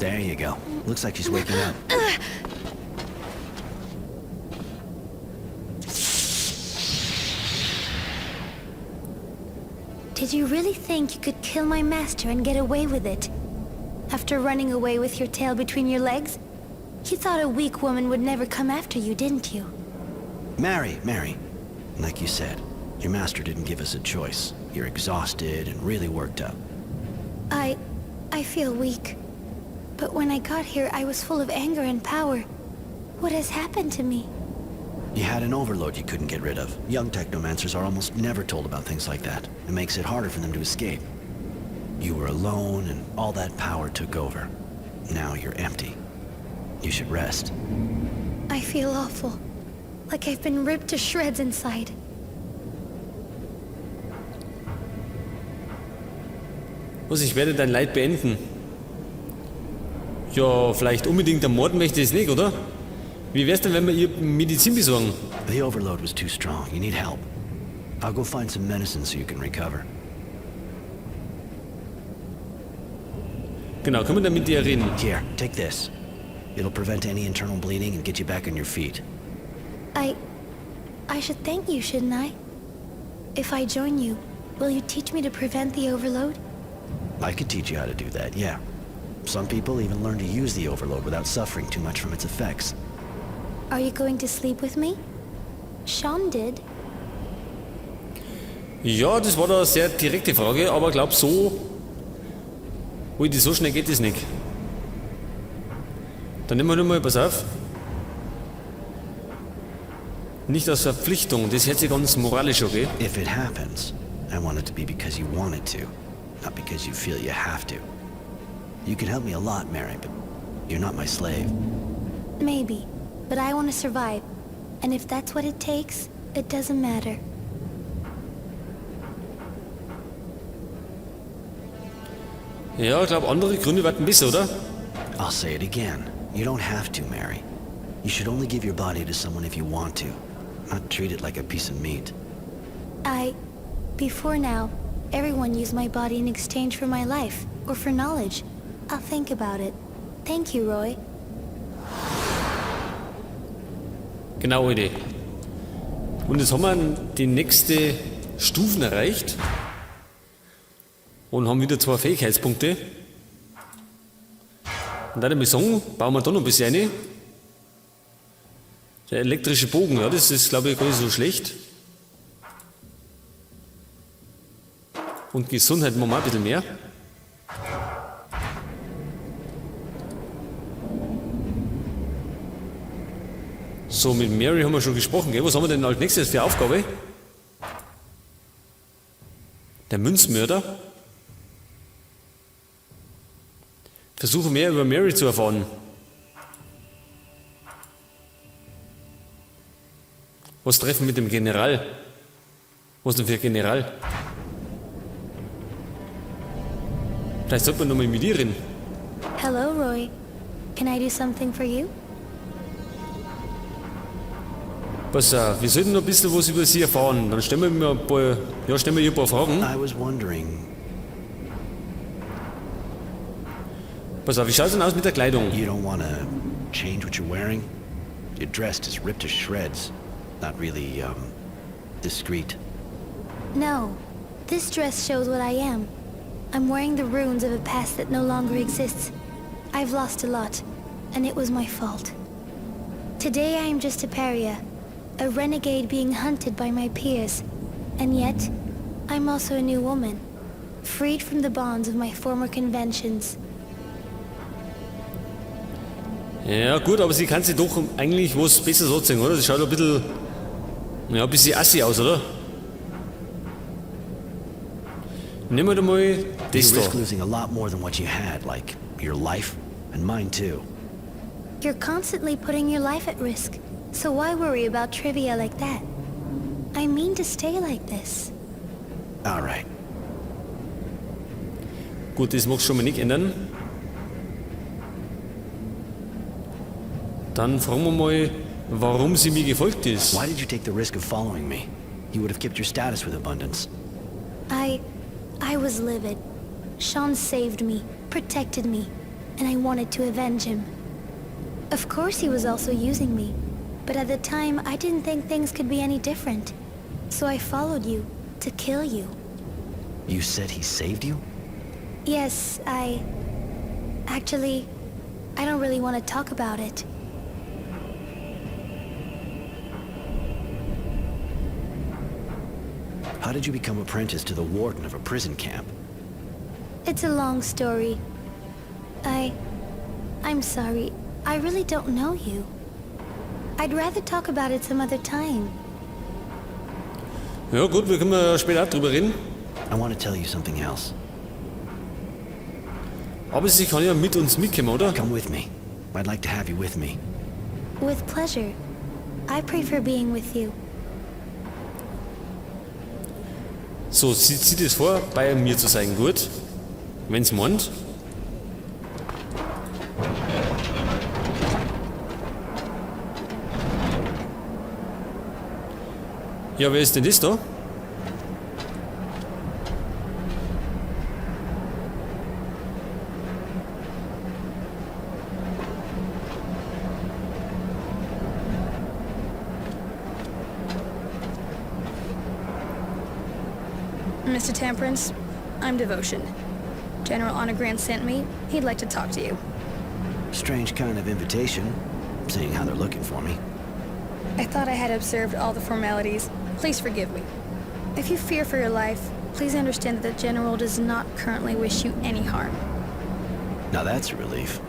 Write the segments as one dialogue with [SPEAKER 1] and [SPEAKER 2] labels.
[SPEAKER 1] There you go. Looks like she's waking up.
[SPEAKER 2] Did you really think you could kill my master and get away with it? After running away with your tail between your legs? You thought a weak woman would never come after you, didn't you?
[SPEAKER 1] Mary, Mary. Like you said, your master didn't give us a choice. You're exhausted and really worked up.
[SPEAKER 2] I feel weak. But when I got here, I was full of anger and power. What has happened to me?
[SPEAKER 1] You had an overload you couldn't get rid of. Young technomancers are almost never told about things like that. It makes it harder for them to escape. You were alone and all that power took over. Now you're empty. You should rest.
[SPEAKER 2] I feel awful. Like I've been ripped to shreds inside.
[SPEAKER 3] Was, ich werde dein Leid beenden. Ja, vielleicht unbedingt ermorden möchte ich es nicht, oder? Wie wär's denn, wenn wir ihr Medizin besorgen?
[SPEAKER 1] The overload was too strong. You need help. I'll go find some medicine so you can recover.
[SPEAKER 3] Genau, können wir dann mit ihr reden?
[SPEAKER 1] Here, take this. It'll prevent any internal bleeding and get you back on your feet.
[SPEAKER 2] I should thank you, shouldn't I? If I join you, will you teach me to prevent the overload?
[SPEAKER 1] I could teach you how to do that, yeah. Some people even learn to use the overload without suffering too much from its effects.
[SPEAKER 2] Are you going to sleep with me? Sean did.
[SPEAKER 3] Ja, das war da eine sehr direkte Frage, aber glaub so... Ui, die so schnell geht das nicht. Dann nehmen wir nur mal, pass auf. Nicht aus Verpflichtung, das hört sich ganz moralisch, okay?
[SPEAKER 1] If it happens, I want it to be because you want it to, not because you feel you have to. You can help me a lot, Mary, but you're not my slave.
[SPEAKER 2] Maybe, but I want to survive. And if that's what it takes, it doesn't matter.
[SPEAKER 3] Ja, ich glaube, andere Gründe werden besser, oder?
[SPEAKER 1] I'll say it again. You don't have to, Mary. You should only give your body to someone if you want to, not treat it like a piece of meat.
[SPEAKER 2] Before now, everyone used my body in exchange for my life, or for knowledge. I'll think about it. Thank you, Roy.
[SPEAKER 3] Genau, Idee. Und jetzt haben wir die nächste Stufen erreicht. Und haben wieder 2 Fähigkeitspunkte. Und dann würde ich sagen, bauen wir da noch ein bisschen rein. Der elektrische Bogen, ja, das ist, glaube ich, gar nicht so schlecht. Und Gesundheit machen wir auch ein bisschen mehr. So, mit Mary haben wir schon gesprochen, gell? Was haben wir denn als nächstes für Aufgabe? Der Münzmörder. Versuche mehr über Mary zu erfahren. Was treffen mit dem General? Was denn für ein General? Vielleicht sollte man nochmal mit ihr reden.
[SPEAKER 2] Hello, Roy. Can I do something for you?
[SPEAKER 3] Pass auf, wir sollten noch ein bisschen was über sie erfahren. Dann stellen wir mir ein paar, ja, stellen wir ihr ein paar Fragen.
[SPEAKER 1] I was wondering.
[SPEAKER 3] Pass auf, wie schaut's denn aus mit der Kleidung?
[SPEAKER 1] You don't want to change what you're wearing? Your dress is ripped to shreds. Not really, discreet.
[SPEAKER 2] No. This dress shows what I am. I'm wearing the ruins of a past that no longer exists. I've lost a lot, and it was my fault. Today I am just a pariah, a renegade being hunted by my peers. And yet, I'm also a new woman, freed from the bonds of my former conventions.
[SPEAKER 3] Ja gut, aber sie kann sich doch eigentlich was Besseres anziehen, oder? Sie schaut ein bisschen, ja, ein bisschen assi aus, oder? Nehmen wir doch mal das
[SPEAKER 1] You
[SPEAKER 3] da.
[SPEAKER 1] risk losing a lot more than what you had, like your life and mine too.
[SPEAKER 2] You're constantly putting your life at risk, so why worry about trivia like that? I mean to stay like this.
[SPEAKER 1] All right.
[SPEAKER 3] Gut, das magst du schon mal nicht ändern. Dann fragen wir mal, warum sie mir gefolgt ist.
[SPEAKER 1] Why did you take the risk of following me? You would have kept your status with Abundance.
[SPEAKER 2] I was livid. Sean saved me, protected me. and I wanted to avenge him. Of course he was also using me, but at the time I didn't think things could be any different. So I followed you, to kill you.
[SPEAKER 1] You said he saved you?
[SPEAKER 2] Yes, I... Actually, I don't really want to talk about it.
[SPEAKER 1] How did you become apprentice to the warden of a prison camp?
[SPEAKER 2] It's a long story. I'm sorry. I really don't know you. I'd rather talk about it some other time.
[SPEAKER 3] Ja gut, wir können ja später auch drüber reden.
[SPEAKER 1] I want to tell you something else.
[SPEAKER 3] Aber sie kann ja mit uns mitkommen, oder?
[SPEAKER 1] Come with me. I'd like to have you with me.
[SPEAKER 2] With pleasure. I prefer being with you.
[SPEAKER 3] So, sie zieht es vor, bei mir zu sein, gut. Wenn's meint. Ja, wer ist denn das da?
[SPEAKER 4] Mr. Temperance, I'm Devotion. General Onagrant sent me. He'd like to talk to you.
[SPEAKER 1] Strange kind of invitation, seeing how they're looking for me.
[SPEAKER 4] I thought I had observed all the formalities. Please forgive me. If you fear for your life, please understand that the General does not currently wish you any harm.
[SPEAKER 1] Now that's a relief.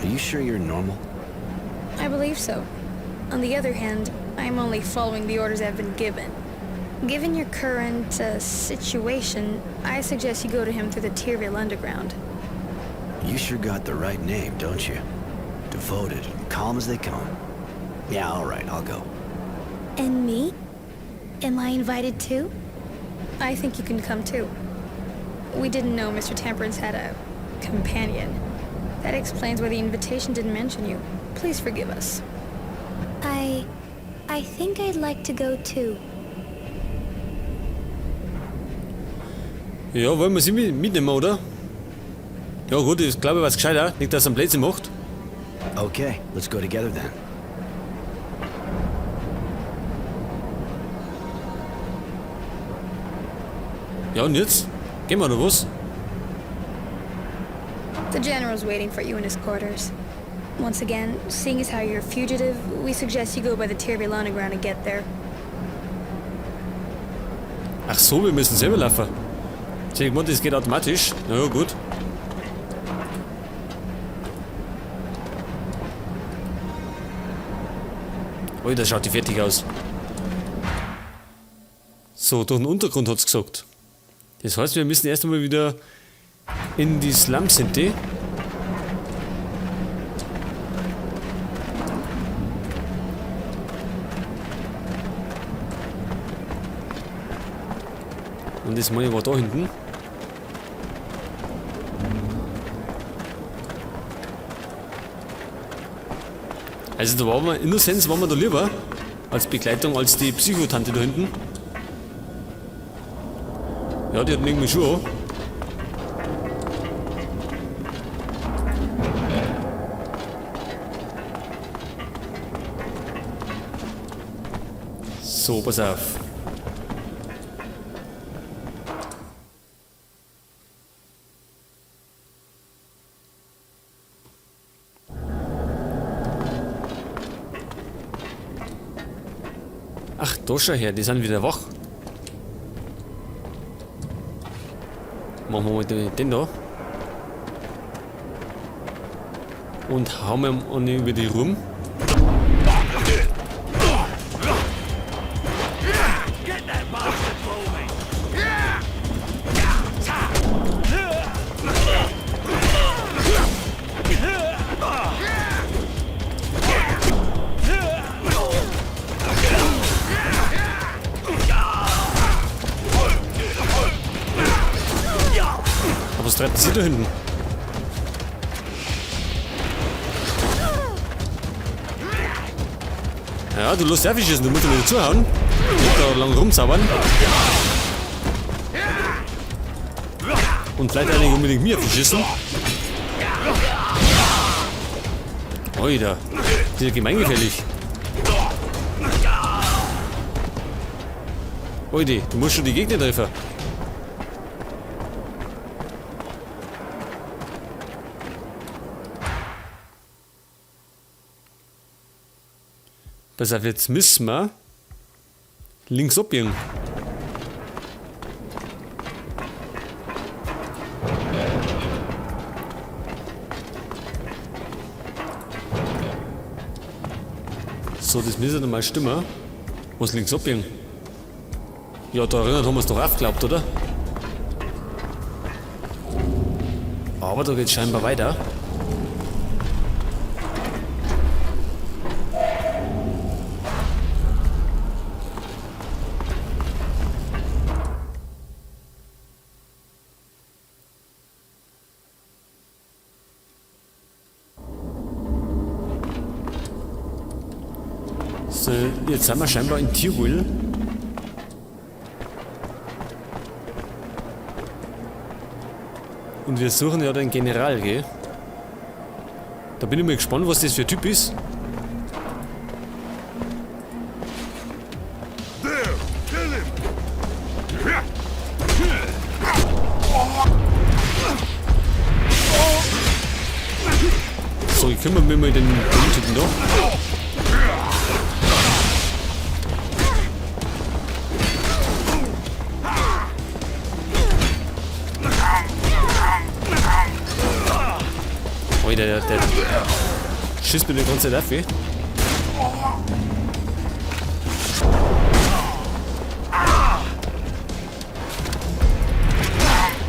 [SPEAKER 1] Are you sure you're normal?
[SPEAKER 4] I believe so. On the other hand, I am only following the orders I've been given. Given your current situation, I suggest you go to him through the Tyrville Underground.
[SPEAKER 1] You sure got the right name, don't you? Devoted and calm as they come. Yeah, all right, I'll go.
[SPEAKER 2] And me? Am I invited too?
[SPEAKER 4] I think you can come too. We didn't know Mr. Temperance had a companion. That explains why the invitation didn't mention you. Please forgive us.
[SPEAKER 2] I think I'd like to go too.
[SPEAKER 3] Ja, wollen wir sie mitnehmen, oder? Ja gut, ich glaube, was gescheiter, nicht, dass er einen Blödsinn macht.
[SPEAKER 1] Okay, let's go together then.
[SPEAKER 3] Ja, und jetzt? Gehen wir oder was?
[SPEAKER 4] The General's waiting for you in his quarters. Once again, seeing as how you're a fugitive, we suggest you go by the Tyrville Underground to get there.
[SPEAKER 3] Ach so, wir müssen selber laufen. Ich hätte gemeint, das geht automatisch. Na ja, gut. Ui, das schaut die fertig aus. So, durch den Untergrund hat's gesagt. Das heißt, wir müssen erst einmal wieder in die Slum City. Und das meine ich war da hinten. Also da waren wir, Innocence waren wir da lieber als Begleitung als die Psychotante da hinten. Ja, die hat irgendwie Schuhe an. So, pass auf. Ach, da schau her, die sind wieder wach. Machen wir mal den da. Und hauen wir ihm über die rum. Aber was treibt sie da hinten? Ja, du lässt einfach schießen, du musst wieder zuhauen. Nicht da lang rumzaubern. Und vielleicht auch nicht unbedingt mir verschießen. Oida, das ist ja gemeingefährlich. Oide, du musst schon die Gegner treffen. Pass auf, jetzt müssen wir links abbiegen. So, das müsste dann mal stimmen. Was links abbiegen? Ja, da erinnert haben wir es doch aufgeglaubt, oder? Aber da geht's scheinbar weiter. So, jetzt sind wir scheinbar in Tirol. Und wir suchen ja den General, gell? Da bin ich mal gespannt, was das für ein Typ ist.
[SPEAKER 5] There! Kill him!
[SPEAKER 3] So, ich kümmere mich mal den Typen da. Alter, der schießt mir die ganze Zeit auf, ey.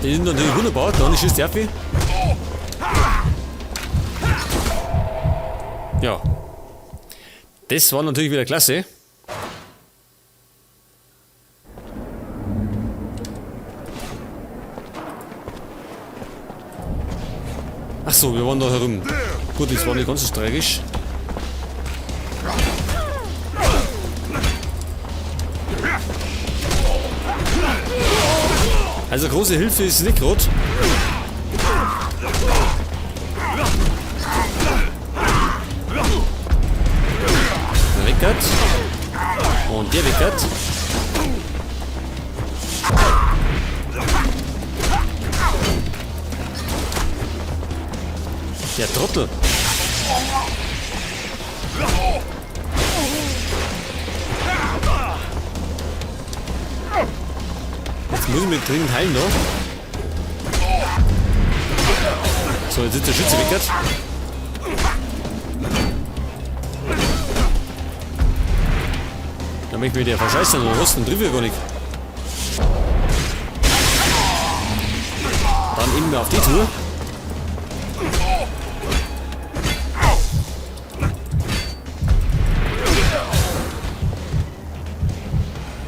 [SPEAKER 3] Die sind natürlich wunderbar, der eine schießt auf. Ja. Das war natürlich wieder klasse. Ach so, wir waren da herum. Gut, das war nicht ganz so tragisch. Also große Hilfe ist nicht grad. Weckert. Und der weckert. Der Trottel. Jetzt muss ich mich dringend heilen da. So, jetzt ist der Schütze weckert. Da möchte ich mich der verscheißen oder was? Dann trifft ich gar nicht. Dann eben auf die Tour.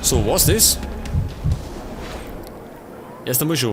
[SPEAKER 3] So, war's das? Erst einmal schon.